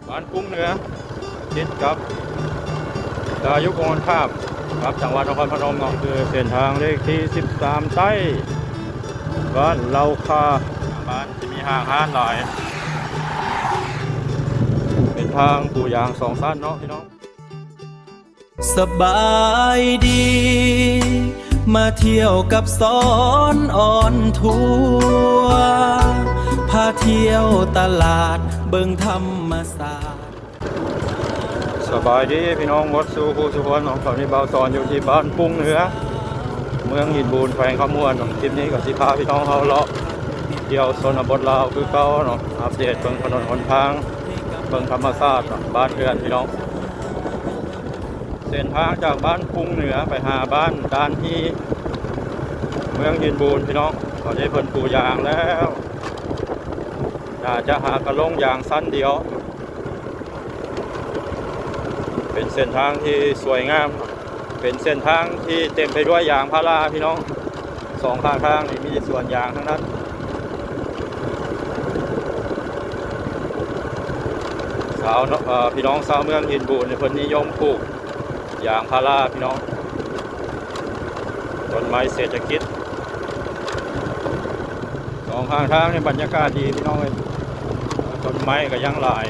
ບ້ານກຸງເໜືອ ຕິດກັບດາຍຸກອງຄອນທາບ ກັບຈັງຫວັດນະຄອນພະນົມເນາະ. ຄືເສັ້ນທາງເລກທີສິບສາມໃຕ້ ບ້ານເລົ່າຄາ. ບ້ານທີ່ມີຫ້າງຮ້ານຫຼາຍ ເປັນທາງປູຢາງສອງຊັ້ນເນາະພີ່ນ້ອງ. ສະບາຍດີ ມາທ່ຽວກັບສອນອອນທົວ ພາທ່ຽວຕະຫຼາດເບິ່ງທຳມະຊາດ. ສະບາຍດີພີ່ນ້ອງໝົດສູ່ຜູ້ສູ່ຄົນເນາະ. ຕອນນີ້ບ່າວສອນຢູ່ທີ່ບ້ານກຸງເໜືອ ເມືອງຫີນບູນ ແຂວງຄຳມ່ວນເນາະ. ຄລິບນີ້ກໍຊິພາພີ່ນ້ອງເຮົາເລາະທ່ຽວຊົນນະບົດລາວຄືເກົ່າເນາະ, ອັບເດດເບິ່ງຖະໜົນຫົນທາງ ເບິ່ງທຳມະຊາດເນາະ ບ້ານເຮືອນພີ່ນ້ອງ. ເສັ້ນທາງຈາກບ້ານກຸງເໜືອໄປຫາບ້ານດ່ານຮີ່ ເມືອງຫີນບູນພີ່ນ້ອງ. ຕອນນີ້ເພິ່ນປູຢາງແລ້ວ ໜ້າຈະຫາກະລົງຢາງຊັ້ນດຽວ. ເປັນເສັ້ນທາງທີ່ສວຍງາມ ເປັນເສັ້ນທາງທີ່ເຕັມໄປດ້ວຍຢາງພາລາພີ່ນ້ອງ. ສອງຂ້າງທາງນີ້ມີແຕ່ສວນຢາງທັງນັ້ນ. ຊາວເນາະ ເອີ ພີ່ນ້ອງຊາວເມືອງຫີນບູນນີ້ ເພິ່ນນິຍົມປູກຢາງພາລາພີ່ນ້ອງ, ຕົ້ນໄມ້ເສດຖະກິດ. ສອງຂ້າງທາງນີ້ບັນຍາກາດດີພີ່ນ້ອງເອີຍ, ຕົ້ນໄມ້ກໍຍັງຫຼາຍ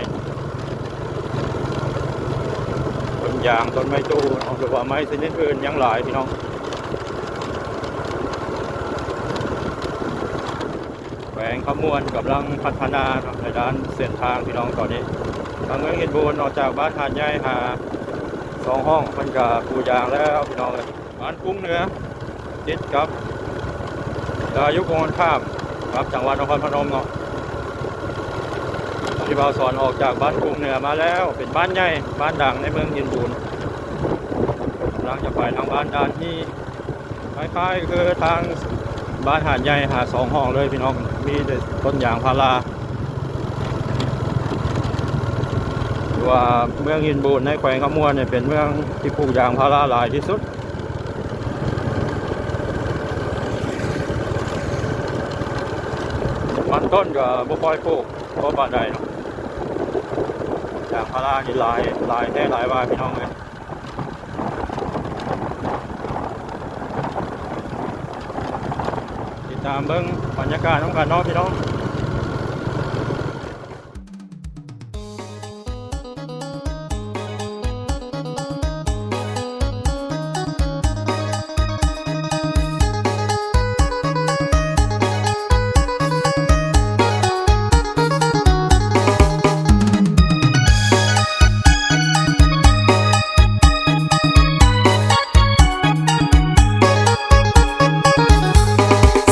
ຕົ້ນຢາງ ຕົ້ນໄມ້ຕູ້ເນາະ ຫຼືວ່າໄມ້ຊະນິດອື່ນຍັງຫຼາຍພີ່ນ້ອງ. ແຂວງຄຳມ່ວນກຳລັງພັດທະນາເນາະ ໃນດ້ານເສັ້ນທາງພີ່ນ້ອງ. ຕອນນີ້ທາງເມືອງຫີນບູນ ອອກຈາກບ້ານຫາດໃຫຍ່ຫາສອງຫ້ອງ ເພິ່ນກະປູຢາງແລ້ວພີ່ນ້ອງເອີຍ. ບ້ານກຸງເໜືອ ຕິດກັບດາຍຸກອງຄອນທາບ ກັບຈັງຫວັດນະຄອນພະນົມເນາະ. ທີ່ບ່າວສອນອອກຈາກບ້ານກຸງເໜືອມາແລ້ວ ເປັນບ້ານໃຫຍ່ ບ້ານດັງໃນເມືອງຫີນບູນ, ກຳລັງຈະໄປທາງບ້ານດ່ານຮີ່. ຄ້າຍໆຄືທາງບ້ານຫາດໃຫຍ່ຫາສອງຫ້ອງເລີຍພີ່ນ້ອງ, ມີແຕ່ຕົ້ນຢາງພາລາ. ຖືວ່າເມືອງຫີນບູນໃນແຂວງຄຳມ່ວນນີ້ ເປັນເມືອງທີ່ປູກຢາງພາລາຫຼາຍທີ່ສຸດ. ມັນຕົ້ນກໍບໍ່ຄ່ອຍປູກພໍປານໃດເນາະ, ຢາງພາລານີ້ຫຼາຍ ຫຼາຍແທ້ຫຼາຍວ່າພີ່ນ້ອງເອີຍ. ຕິດຕາມເບິ່ງບັນຍາກາດນຳກັນເນາະພີ່ນ້ອງ.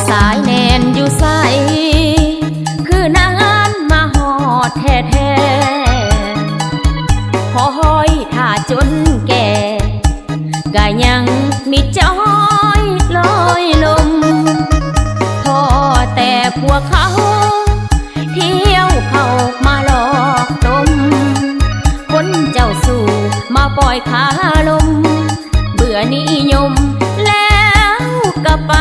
ສາຍແໜ້ນຢູ່ໃສ ຄືນານມາຮອດແທ້ໆ, ຮອຍຖ້າຈົນແກ່ ກະຍັງມິດຈອຍລອຍລົມ. ພໍແຕ່ພວກເຂົາ ທ່ຽວເຂົ້າມາຫຼອກຕົມ, ຄົນເຈົ້າຊູ້ມາປ່ອຍຄາລົມ, ເບື່ອນິຍົມແລ້ວກະໄປ.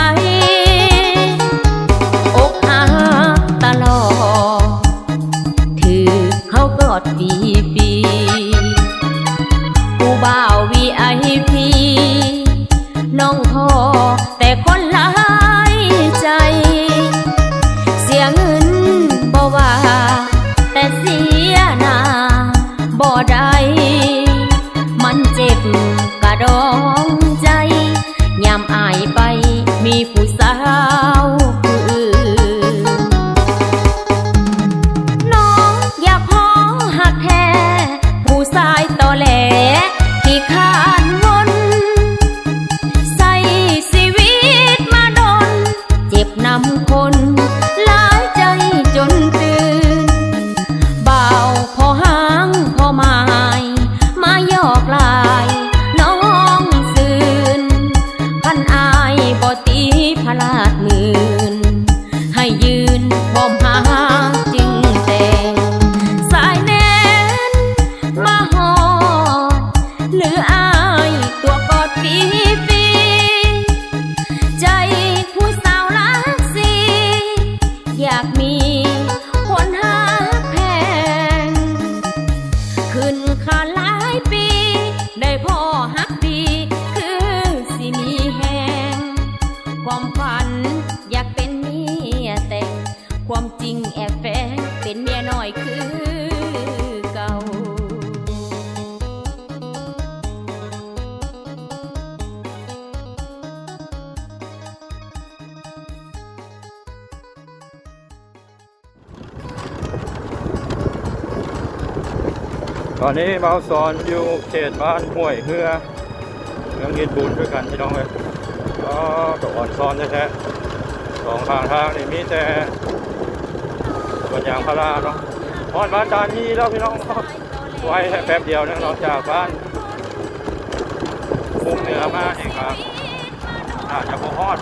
ອົກຫັກຕະຫຼອດ ຖືກເຂົາກອດຟຣີໆ, ຜູ້ບ່າວວີໄອພີ ນ້ອງພໍແຕ່ຄົນຫຼາຍໃຈ, ເສຍເງິນບໍ່ວ່າ ແຕ່ເສຍໜ້າບໍ່ໄດ້, ມັນເຈັບກະດອງໃຈ ຍາມອາຍໄປມີຜູ້ສາວຜູ້ອື່ນ. ນ້ອງຢາກພໍຮັກແທ້ ຂ້າຫຼາຍປີໄດ້ພໍ້ຮັກດີຄືຊິມີແຮງ ຄວາມຝັນຢາກເປັນເມຍແຕ່ງ ຄວາມຈິງແອບແຝງເປັນເມຍນ້ອຍຄືເກົ່າ. ຕອນນີ້ບ່າວສອນຢູ່ເຂດບ້ານຫ້ວຍເຮືອ ເມືອງເຮັດບຸນຄືກັນພີ່ນ້ອງເອີຍ. ອໍ ກໍອ່ອນຊອນແທ້ໆ ສອງຂ້າງທາງນີ້ມີແຕ່ສວນຢາງພາລາເນາະ. ຮອດບ້ານຕານຮີແລ້ວພີ່ນ້ອງ ໄວແທ້ ແປັບດຽວໜຶ່ງເນາະ ຈາກບ້ານ ມຸງເໜືອມານີ້ກໍໜ້າຈະບໍ່ຮອດ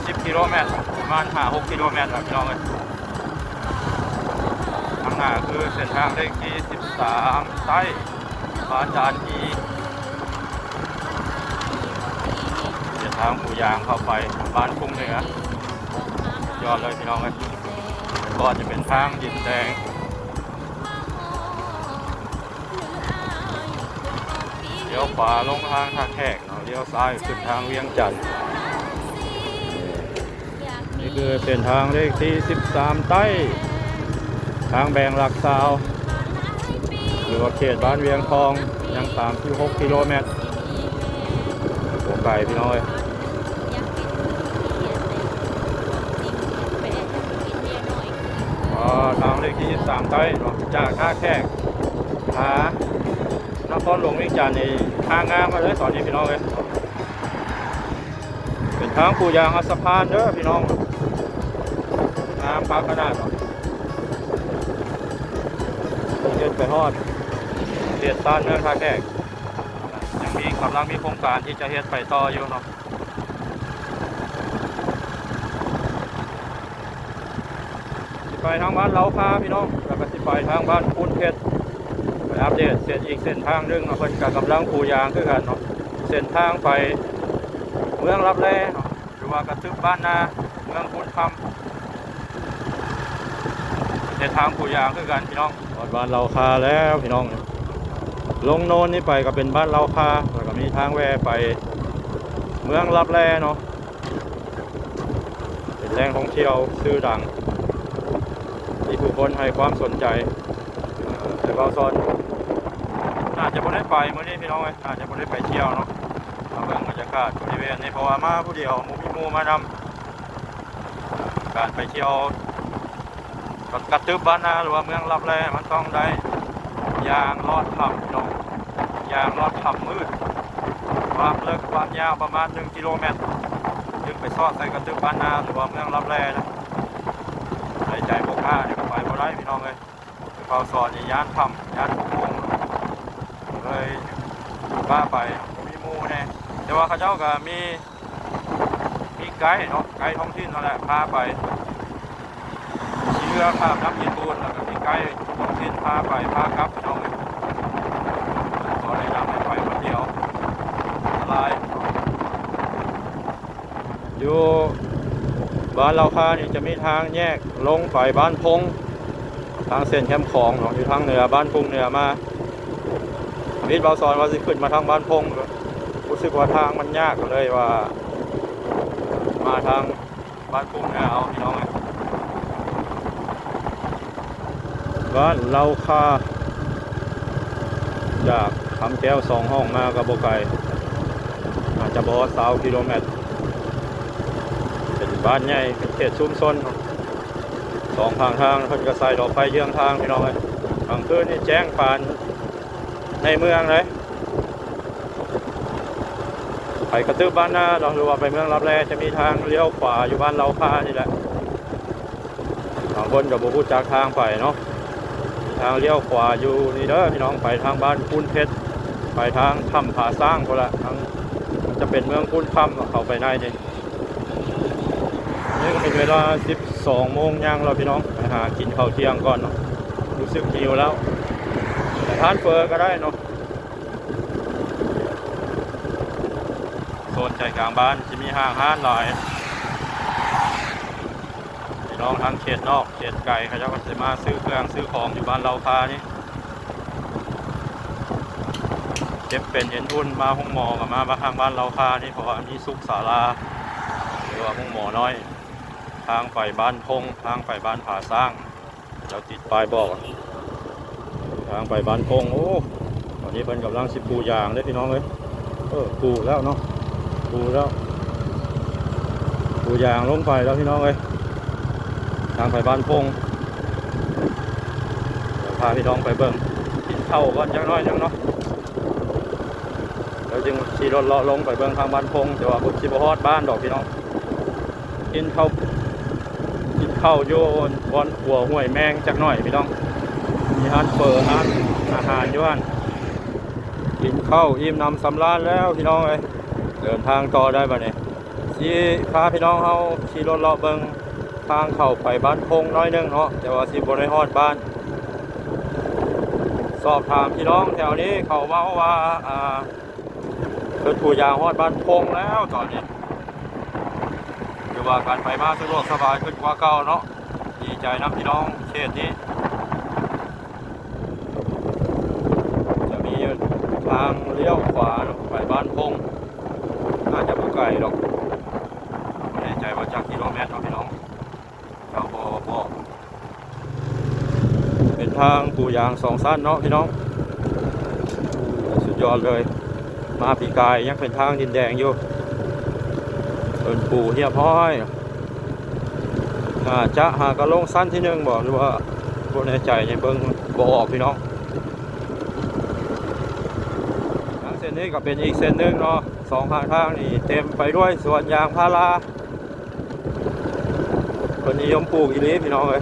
ສິບກິໂລແມັດ ປະມານຫ້າຫົກກິໂລແມັດແຫຼະພີ່ນ້ອງເອີຍ. ທາງໜ້າຄືເສັ້ນທາງເລກທີສິບສາມໃຕ້ ບ້ານດານຮີ ເສັ້ນທາງປູຢາງເຂົ້າໄປບ້ານກຸງເໜືອ ຍອດເລີຍພີ່ນ້ອງເອີຍ. ກໍຈະເປັນທາງດິນແດງ ລ້ຽວຂວາລົງທາງທ່າແຂກເນາະ ລ້ຽວຊ້າຍຂຶ້ນທາງວຽງຈັນ. ນີ້ຄືເສັ້ນທາງເລກທີສິບສາມໃຕ້ ທາງແບ່ງຫຼັກຊາວ ຫຼືວ່າເຂດບ້ານວຽງທອງ ຍັງສາມສິບຫົກກິໂລແມັດ ບໍ່ໄກພີ່ນ້ອງເອີຍ. ອໍ ທາງເລກທີສິບສາມໃຕ້ເນາະ ຈາກທ່າແຂກຫານະຄອນຫຼວງວຽງຈັນນີ້ ຫ້າງງາມມາເລີຍຕອນນີ້ພີ່ນ້ອງເອີຍ. ເປັນທາງປູຢາງອັດສະພານເດີພີ່ນ້ອງ ງາມຄັກຂະໜາດເນາະ. ເຮັດໄປຮອດເຂດຊານເມືອງທ່າແຂກ ຍັງມີ ກຳລັງມີໂຄງການທີ່ຈະເຮັດໄປຕໍ່ຢູ່ເນາະ. ຊິໄປທາງບ້ານເລົາຄາພີ່ນ້ອງ ແລ້ວກໍຊິໄປທາງບ້ານປູນເພັດ ໄປອັບເດດເສັ້ນ ອີກເສັ້ນທາງໜຶ່ງເນາະ. ເພິ່ນກໍກຳລັງປູຢາງຄືກັນເນາະ ເສັ້ນທາງໄປເມືອງລັບແລເນາະ ຫຼືວ່າກະຕຶບບ້ານນາ ເມືອງພູນຄຳ ເຮັດທາງປູຢາງຄືກັນພີ່ນ້ອງ. ຮອດບ້ານເລົາຄາແລ້ວພີ່ນ້ອງ ລົງໂນນນີ້ໄປກໍເປັນບ້ານເລົາຄາ ແລ້ວກໍມີທາງແວ່ໄປເມືອງລັບແລເນາະ. ເປັນແຫຼ່ງທ່ອງທ່ຽວຊື່ດັງທີ່ຜູ້ຄົນໃຫ້ຄວາມສົນໃຈ. ເອີ ແຕ່ບ່າວສອນໜ້າຈະບໍ່ໄດ້ໄປມື້ນີ້ພີ່ນ້ອງເອີຍ ໜ້າຈະບໍ່ໄດ້ໄປທ່ຽວເນາະ ມາເບິ່ງບັນຍາກາດບໍລິເວນນີ້ ເພາະວ່າມາຜູ້ດຽວ ບໍ່ມີໝູ່ມານຳ. ການໄປທ່ຽວ ກະ ກະຕຶບບ້ານນາ ຫຼືວ່າເມືອງລັບແລ ມັນຕ້ອງໄດ້ຍ່າງລອດຖ້ຳພີ່ນ້ອງ ຍ່າງລອດຖ້ຳມືດ ຄວາມເລິກຄວາມຍາວປະມານໜຶ່ງກິໂລແມັດ ຈຶ່ງໄປຊອດໃສ່ກະຕຶບບ້ານນາ ຫຼືວ່າເມືອງລັບແລນະ. ໃນໃຈບໍ່ກ້ານີ້ກໍໄປບໍ່ໄດ້ພີ່ນ້ອງເອີຍ ເພາະສອນນີ້ຢ້ານຖ້ຳ ຢ້ານໂພງ ເລີຍບໍ່ກ້າໄປ ບໍ່ມີໝູ່ແດ່ ແຕ່ວ່າເຂົາເຈົ້າກໍມີ ມີໄກເນາະ ໄກທ້ອງຖິ່ນນັ້ນແຫຼະພາໄປ ຂີ່ເຮືອຂ້າມນ້ຳຫີນບູນ ແລ້ວກໍມີໄກທ້ອງຖິ່ນພາໄປພາກັບພີ່ນ້ອງເອີຍ. ບໍ່ແນະນຳໃຫ້ໄປຄົນດຽວ ອັນຕະລາຍ. ຢູ່ບ້ານເລົາຄານີ້ຈະມີທາງແຍກລົງໄປບ້ານພົງ ທາງເສັ້ນແຄມຂອງເນາະ ຢູ່ທາງເໜືອ ບ້ານພຸງເໜືອມາ. ທຳອິດບ່າວສອນວ່າຊິຂຶ້ນມາທາງບ້ານພົງ ຮູ້ສຶກວ່າທາງມັນຍາກ ກໍເລີຍວ່າມາທາງບ້ານພຸງເໜືອເອົາພີ່ນ້ອງເອີຍ. ບ້ານເລົາຄາ ຈາກຄຳແກ້ວສອງຫ້ອງມາກໍບໍ່ໄກ ອາດຈະບໍ່ຮອດຊາວກິໂລແມັດ. ເປັນບ້ານໃຫຍ່ ເປັນເຂດຊຸມຊົນ ສອງຂ້າງທາງເພິ່ນກໍໃສ່ດອກໄຟເຍືອງທາງພີ່ນ້ອງເອີຍ. ກາງຄືນນີ້ແຈ້ງປານໃນເມືອງເລີຍ. ໄປກະຕຶບບ້ານນາເນາະ ຫຼືວ່າໄປເມືອງລັບແລ ຈະມີທາງລ້ຽວຂວາຢູ່ບ້ານເລົາຄານີ້ແຫຼະ. ບາງຄົນກໍບໍ່ຮູ້ຈັກທາງໄປເນາະ ທາງລ້ຽວຂວາຢູ່ນີ້ເດີພີ່ນ້ອງ ໄປທາງບ້ານຄູນເພັດ ໄປທາງຖ້ຳຜາຊ້າງພຸ້ນລະ ທາງ ຈະເປັນເມືອງຄູນຄຳເຂົ້າໄປໃນນີ້. ນີ້ກໍເປັນເວລາສິບສອງໂມງຍັງແລ້ວພີ່ນ້ອງ ໄປຫາກິນເຂົ້າທ່ຽງກ່ອນເນາະ ຮູ້ສຶກຫິວແລ້ວ ໄປທານເຝີກໍໄດ້ເນາະ. ໂຊນໃຈກາງບ້ານຊິມີຫ້າງຮ້ານຫຼາຍ ພີ່ນ້ອງທາງເຂດນອກເຂດໄກ ເຂົາເຈົ້າກໍຊິມາຊື້ເຄື່ອງຊື້ຂອງຢູ່ບ້ານເລົາຄານີ້. ເຈັບເປັນເອັນອຸ່ນ ມາໂຮງໝໍກໍມາ ມາທາງບ້ານເລົ່າຄານີ້ ເພາະວ່າມີສຸກສາລາ ຫຼືວ່າໂຮງໝໍນ້ອຍ ທາງໄປບ້ານພົງ ທາງໄປບ້ານຜາຊ້າງ ເຈົ້າຕິດປ້າຍບອກ ທາງໄປບ້ານພົງ. ໂອ້ ຕອນນີ້ເພິ່ນກຳລັງຊິປູຢາງເດ້ພີ່ນ້ອງເອີຍ. ເອີ ປູແລ້ວເນາະ ປູແລ້ວ ປູຢາງລົງໄປແລ້ວພີ່ນ້ອງເອີຍ ທາງໄປບ້ານພົງ. ດຽວພາພີ່ນ້ອງໄປເບິ່ງ ກິນເຂົ້າກ່ອນຈັກໜ້ອຍໜຶ່ງເນາະ ແລ້ວຈຶ່ງຂີ່ລົດເລາະລົງໄປເບິ່ງທາງບ້ານພົງ. ແຕ່ວ່າເພິ່ນຊິບໍ່ຮອດບ້ານດອກພີ່ນ້ອງ ກິນເຂົ້າ ກິນເຂົ້າຢູ່ບ່ອນຂົວຫ້ວຍແມງຈັກໜ້ອຍພີ່ນ້ອງ ມີຮ້ານເຝີ ຮ້ານອາຫານຢູ່ຫັ້ນ. ກິນເຂົ້າອີ່ມໜຳສຳລານແລ້ວພີ່ນ້ອງເອີຍ ເດີນທາງຕໍ່ໄດ້ບັດນີ້. ຊິພາພີ່ນ້ອງເຮົາຂີ່ລົດເລາະເບິ່ງທາງເຂົ້າໄປບ້ານພົງໜ້ອຍໜຶ່ງເນາະ ແຕ່ວ່າຊິບໍ່ໄດ້ຮອດບ້ານ. ສອບຖາມພີ່ນ້ອງແຖວນີ້ ເຂົາເວົ້າວ່າ ອ່າ ເພິ່ນປູຢາງຮອດບ້ານພົງແລ້ວຕອນນີ້ ຖືວ່າການໄປມາສະດວກສະບາຍຂຶ້ນກວ່າເກົ່າເນາະ. ດີໃຈນຳພີ່ນ້ອງເຂດນີ້ ຈະມີທາງລ້ຽວຂວາໄປບ້ານພົງ ໜ້າຈະບໍ່ໄກດອກ ບໍ່ແນ່ໃຈວ່າຈັກກິໂລແມັດເນາະພີ່ນ້ອງ ເຈົ້າບໍ່ບອກ. ເປັນທາງປູຢາງສອງຊັ້ນເນາະພີ່ນ້ອງ ສຸດຍອດເລີຍ. ມາປີກາຍຍັງເປັນທາງດິນແດງຢູ່ ເພິ່ນປູຮຽບຮ້ອຍ. ໜ້າຈະຫາກະລົງຊັ້ນທີໜຶ່ງບໍ ຫຼືວ່າບໍ່ແນ່ໃຈ ຍັງເບິ່ງບໍ່ອອກພີ່ນ້ອງ. ທາງເສັ້ນນີ້ກໍເປັນອີກເສັ້ນໜຶ່ງເນາະ ສອງຂ້າງທາງນີ້ເຕັມໄປດ້ວຍສວນຢາງພາລາ ເພິ່ນນິຍົມປູກອີ່ຫຼີພີ່ນ້ອງເອີຍ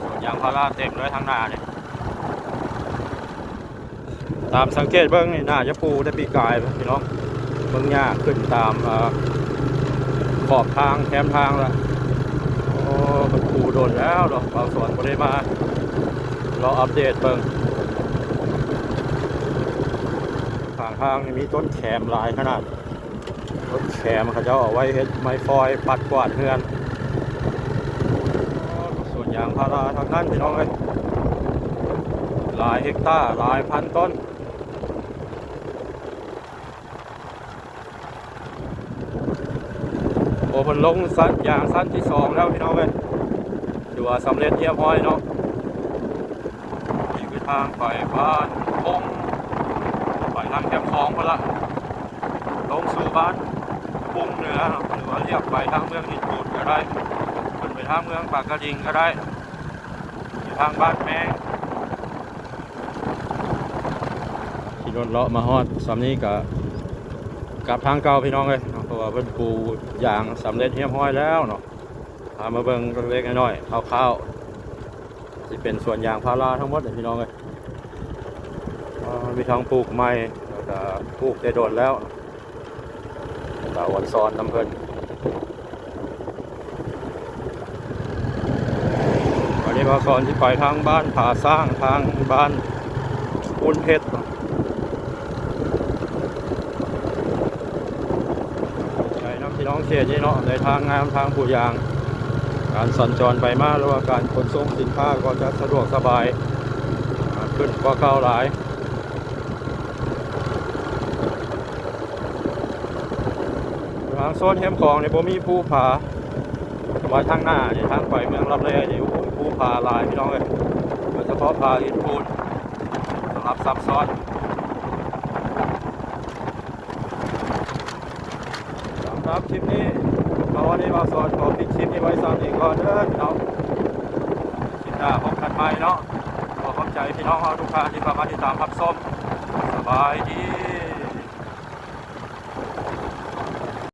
ສວນຢາງພາລາເຕັມເລີຍທາງໜ້ານີ້. ຕາມສັງເກດເບິ່ງນີ້ ໜ້າຈະປູແຕ່ປີກາຍພີ່ນ້ອງ ເບິ່ງຫຍ້າຂຶ້ນຕາມ ເອີ ຂອບທາງແຄມທາງລະ. ໂອ້ ເພິ່ນປູດົນແລ້ວເນາະ ບ່າວສອນບໍ່ໄດ້ມາ ລໍອັບເດດເບິ່ງ. ຂ້າງທາງນີ້ມີຕົ້ນແຂມຫຼາຍຂະໜາດ ຕົ້ນແຂມເຂົາເຈົ້າເອົາໄວ້ເຮັດໄມ້ຟອຍປັດກວາດເຮືອນ. ໂອ້ ສວນຢາງພາລາທັງນັ້ນພີ່ນ້ອງເອີຍ ຫຼາຍເຮັກຕາ ຫຼາຍພັນຕົ້ນ. ໂອ້ ເພິ່ນລົງຊັ້ນຢາງຊັ້ນທີສອງແລ້ວພີ່ນ້ອງເອີຍ ຖືວ່າສຳເລັດຮຽບຮ້ອຍເນາະ. ນີ້ຄືທາງໄປບ້ານພົງ ໄປທາງແຄມຂອງພຸ້ນລະ ລົງສູ່ບ້ານປຸງເໜືອ ຫຼືວ່າລຽບໄປທາງເມືອງຫີນກູດກໍໄດ້ ຂຶ້ນໄປທາງເມືອງປາກກະດິງກໍໄດ້ ຢູ່ທາງບ້ານແມງ. ຂີ່ລົດເລາະມາຮອດສ່ຳນີ້ກະກັບທາງເກົ່າພີ່ນ້ອງເອີຍເນາະ ເພາະວ່າເພິ່ນປູຢາງສຳເລັດຮຽບຮ້ອຍແລ້ວເນາະ. ພາມາເບິ່ງເລັກໆນ້ອຍໆ ຄ່າວໆ ຊິເປັນສວນຢາງພາລາທັງໝົດເລີຍພີ່ນ້ອງເອີຍ. ອ່າ ມີທັງປູກໃໝ່ ແລ້ວກະປູກແຕ່ດົນແລ້ວ. ສາວອອນຊອນນຳເພິ່ນ. ວັນນີ້ບ່າວສອນຊິໄປທາງບ້ານຜາຊ້າງ ທາງບ້ານປູນເພັດ. ໃຈນຳພີ່ນ້ອງເຂດນີ້ເນາະ ໄດ້ທາງງາມ ທາງປູຢາງ ການສັນຈອນໄປມາ ຫຼືວ່າການຂົນສົ່ງສິນຄ້າກໍຈະສະດວກສະບາຍ ອ່າ ຂຶ້ນກວ່າເກົ່າຫຼາຍ. ທາງໂຊນແຄມຂອງນີ້ບໍ່ມີພູຜາ ແຕ່ວ່າທາງໜ້ານີ້ ທາງໄປເມືອງລັບແລນີ້ ໂອ້ຍ ພູຜາຫຼາຍພີ່ນ້ອງເອີຍ ໂດຍສະເພາະຜາຫີນປູນ ສະຫຼັບຊັບຊ້ອນ. ສຳລັບຄລິບນີ້ ມາຮອດນີ້ບ່າວສອນຂໍປິດຄລິບນີ້ໄວ້ສ່ຳນີ້ກ່ອນເດີພີ່ນ້ອງ ຄລິບໜ້າພົບກັນໃໝ່ເນາະ. ຂໍຂອບໃຈພີ່ນ້ອງເຮົາທຸກທ່ານທີ່ເຂົ້າມາຕິດຕາມຮັບຊົມ. ສະບາຍດີ.